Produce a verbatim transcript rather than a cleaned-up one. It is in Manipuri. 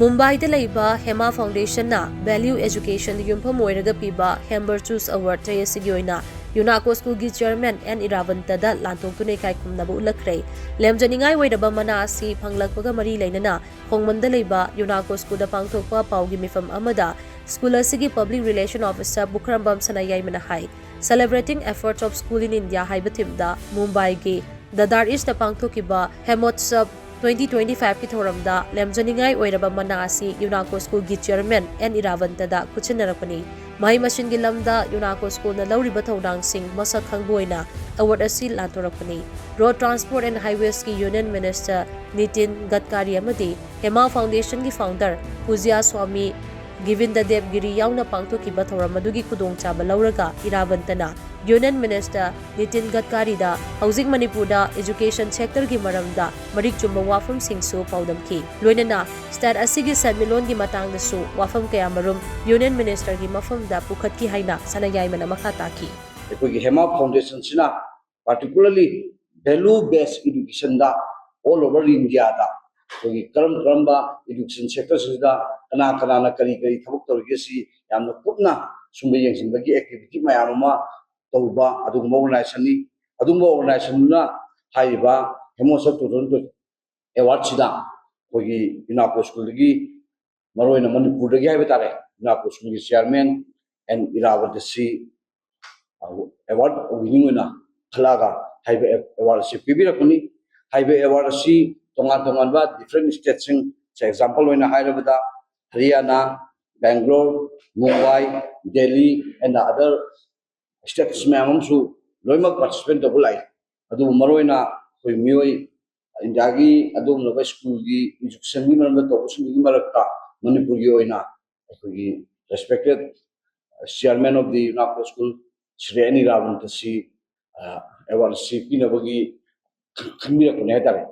ꯃꯨꯝꯕꯥꯏꯗ ꯂꯩꯕ ꯍꯦꯃꯥ ꯐꯥꯎꯟꯗꯦꯁꯟꯅ ꯚꯦꯂ꯭ꯌꯨ ꯑꯦꯖꯨꯀꯦꯁꯟꯗ ꯌꯨꯝꯐꯝ ꯑꯣꯏꯔꯒ ꯄꯤꯕ ꯍꯦꯝꯕꯔꯆꯨꯁ ꯑꯦꯋꯥꯔꯗ ꯆꯍꯤ ꯑꯁꯤꯒꯤ ꯑꯣꯏꯅ ꯌꯨꯅꯥꯀꯣ ꯁ꯭ꯀꯨꯜꯒꯤ ꯆꯤꯌꯔꯃꯦꯟ ꯑꯦꯟ ꯏꯔꯥꯕꯟꯇꯗ ꯂꯥꯟꯊꯣꯛꯇꯨꯅ ꯏꯀꯥꯏ ꯈꯨꯝꯅꯕ ꯎꯠꯂꯛꯈ꯭ꯔꯦ꯫ ꯂꯦꯝꯖꯅꯤꯡꯉꯥꯏ ꯑꯣꯏꯔꯕ ꯃꯅꯥ ꯑꯁꯤ ꯐꯪꯂꯛꯄꯒ ꯃꯔꯤ ꯂꯩꯅꯅ ꯈꯣꯡꯃꯟꯗ ꯂꯩꯕ ꯌꯨꯅꯥꯀꯣ ꯁ꯭ꯀꯨꯜꯗ ꯄꯥꯡꯊꯣꯛꯄ ꯄꯥꯎꯒꯤ ꯃꯤꯐꯝ ꯑꯃꯗ ꯁ꯭ꯀꯨꯜ ꯑꯁꯤꯒꯤ ꯄꯕ꯭ꯂꯤꯛ ꯔꯤꯂꯦꯁꯟ ꯑꯣꯐꯤꯁꯥꯔ ꯄꯨꯈ꯭ꯔꯝꯕꯝ ꯁꯅꯥꯌꯥꯏꯃꯅ ꯍꯥꯏ꯫ Celebrating Efforts of School in India ꯍꯥꯏꯕ ꯊꯤꯝꯗ ꯃꯨꯝꯕꯥꯏꯒꯤ ꯗꯗꯥꯔ ꯏꯁꯇ ꯄꯥꯡꯊꯣꯛꯈꯤꯕ ꯍꯦꯃꯣꯠꯁꯕ twenty twenty-five ꯀꯤ ꯊꯧꯔꯝꯗ ꯂꯦꯝꯖꯅꯤꯡꯉꯥꯏ ꯑꯣꯏꯔꯕ ꯃꯅꯥ ꯑꯁꯤ ꯌꯨꯅꯥꯀꯣ ꯁ꯭ꯀꯨꯜꯒꯤ ꯆꯤꯌꯔꯃꯦꯟ ꯑꯦꯟ ꯏꯔꯥꯕꯟꯇꯗ ꯈꯨꯠꯁꯤꯟꯅꯔꯛꯄꯅꯤ꯫ ꯃꯍꯩ ꯃꯁꯤꯡꯒꯤ ꯂꯝꯗ ꯌꯨꯅꯥꯀꯣ ꯁ꯭ꯀꯨꯜꯅ ꯂꯧꯔꯤꯕ ꯊꯧꯗꯥꯡꯁꯤꯡ ꯃꯁꯛ ꯈꯪꯕ ꯑꯣꯏꯅ ꯑꯦꯋꯥꯔꯗ ꯑꯁꯤ ꯂꯥꯟꯊꯣꯔꯛꯄꯅꯤ꯫ Road Transport and Highways ꯀꯤ Union Minister ꯅꯤꯇꯤꯟ ꯒꯗꯀꯥꯔꯤ ꯑꯃꯗꯤ ꯍꯦꯃꯥ ꯐꯥꯎꯟꯗꯦꯁꯟꯒꯤ ꯐꯥꯎꯟꯗꯔ ꯄꯨꯖ꯭ꯌꯥ ꯁ꯭ꯋꯥꯃꯤ ꯒꯤꯕꯤꯟꯗ ꯗꯦꯕ ꯒꯤꯔꯤ ꯌꯥꯎꯅ ꯄꯥꯡꯊꯣꯛꯈꯤꯕ ꯊꯧꯔꯝ ꯑꯗꯨꯒꯤ ꯈꯨꯗꯣꯡꯆꯥꯕ ꯂꯧꯔꯒ ꯏꯔꯥꯕꯟꯇꯅ ꯌꯨꯅꯤꯌꯟ ꯃꯤꯅꯤꯁꯇꯔ ꯅꯤꯇꯤꯟ ꯒꯗꯀꯥꯔꯤꯗ ꯍꯧꯖꯤꯛ ꯃꯅꯤꯄꯨꯔꯗ ꯑꯦꯖꯨꯀꯦꯁꯟ ꯁꯦꯛꯇꯔꯒꯤ ꯃꯔꯝꯗ ꯃꯔꯤꯛ ꯆꯨꯝꯕ ꯋꯥꯐꯝꯁꯤꯡꯁꯨ ꯄꯥꯎꯗꯝꯈꯤ꯫ ꯂꯣꯏꯅꯅ ꯁ꯭ꯇꯦꯠ ꯑꯁꯤꯒꯤ ꯁꯦꯟꯃꯤꯠꯂꯣꯟꯒꯤ ꯃꯇꯥꯡꯗꯁꯨ ꯋꯥꯐꯝ ꯀꯌꯥꯃꯔꯨꯝ ꯌꯨꯅꯤꯌꯟ ꯃꯤꯅꯤꯁꯇꯔꯒꯤ ꯃꯐꯝꯗ ꯄꯨꯈꯠꯈꯤ ꯍꯥꯏꯅ ꯁꯅꯥꯌꯥꯏꯃꯅ ꯃꯈꯥ ꯇꯥꯈꯤ꯫ ꯑꯩꯈꯣꯏꯒꯤ Hema ꯐꯥꯎꯟꯗꯦꯁꯟꯁꯤꯅ particularly value based educationꯗ all over Indiaꯗ ꯑꯩꯈꯣꯏꯒꯤ ꯀꯔꯝ ꯀꯔꯝꯕ education sectorꯁꯤꯗ ꯀꯅꯥ ꯀꯅꯥꯅ ꯀꯔꯤ ꯀꯔꯤ ꯊꯕꯛ ꯇꯧꯔꯤꯒꯦ ꯁꯤ ꯌꯥꯝꯅ ꯀꯨꯞꯅ ꯁꯨꯝꯕ ꯌꯦꯡꯁꯤꯟꯕꯒꯤ activity ꯃꯌꯥꯝ ꯑꯃ ꯇꯧꯕ ꯑꯗꯨꯒꯨꯝꯕ organizationꯅꯤ꯫ ꯑꯗꯨꯒꯨꯝꯕ organizationꯗꯨꯅ ꯍꯥꯏꯔꯤꯕ ꯍꯦꯃꯣꯁ two thousand twenty awardꯁꯤꯗ ꯑꯩꯈꯣꯏꯒꯤ ꯌꯨꯅꯥꯀꯣ ꯁ꯭ꯀꯨꯜꯗꯒꯤ ꯃꯔꯨꯑꯣꯏꯅ ꯃꯅꯤꯄꯨꯔꯗꯒꯤ ꯍꯥꯏꯕ ꯇꯥꯔꯦ, ꯌꯨꯅꯥꯀꯣ ꯁ꯭ꯀꯨꯜꯒꯤ chairman and ꯏꯔꯥꯕꯟꯇꯁꯤ award winning ꯑꯣꯏꯅ ꯈꯜꯂꯛꯑꯒ ꯍꯥꯏꯕ award ꯑꯁꯤ ꯄꯤꯕꯤꯔꯛꯄꯅꯤ꯫ ꯍꯥꯏꯕ award ꯑꯁꯤ ꯇꯣꯉꯥꯟ ꯇꯣꯉꯥꯟꯕ different stateꯁꯤꯡ, example ꯑꯣꯏꯅ ꯍꯥꯏꯔꯕꯗ ꯍꯔꯤꯌꯥꯅꯥ, Bangalore, Mumbai, Delhi and other states ꯃꯌꯥꯝ ꯑꯃꯁꯨ ꯂꯣꯏꯅꯃꯛ participate ꯇꯧꯕ ꯂꯥꯛꯏ꯫ ꯑꯗꯨꯕꯨ ꯃꯔꯨꯑꯣꯏꯅ ꯑꯩꯈꯣꯏ ꯃꯤꯑꯣꯏ ꯏꯟꯗꯤꯌꯥꯒꯤ ꯑꯗꯨꯒꯨꯝꯂꯕ ꯁ꯭ꯀꯨꯜꯒꯤ educationꯒꯤ ꯃꯔꯝꯗ ꯇꯧꯕꯁꯤꯡꯗꯨꯒꯤ ꯃꯔꯛꯇ ꯃꯅꯤꯄꯨꯔꯒꯤ ꯑꯣꯏꯅ ꯑꯩꯈꯣꯏꯒꯤ respected chairman of the ꯌꯨꯅꯥꯀꯣ ꯁ꯭ꯀꯨꯜ ꯁ꯭ꯔꯤ ꯑꯦꯟ ꯏꯔꯥꯕꯟꯇꯁꯤ awardꯁꯤ ꯄꯤꯅꯕꯒꯤ ꯈꯟꯕꯤꯔꯛꯄꯅꯦ ꯍꯥꯏꯇꯥꯔꯦ꯫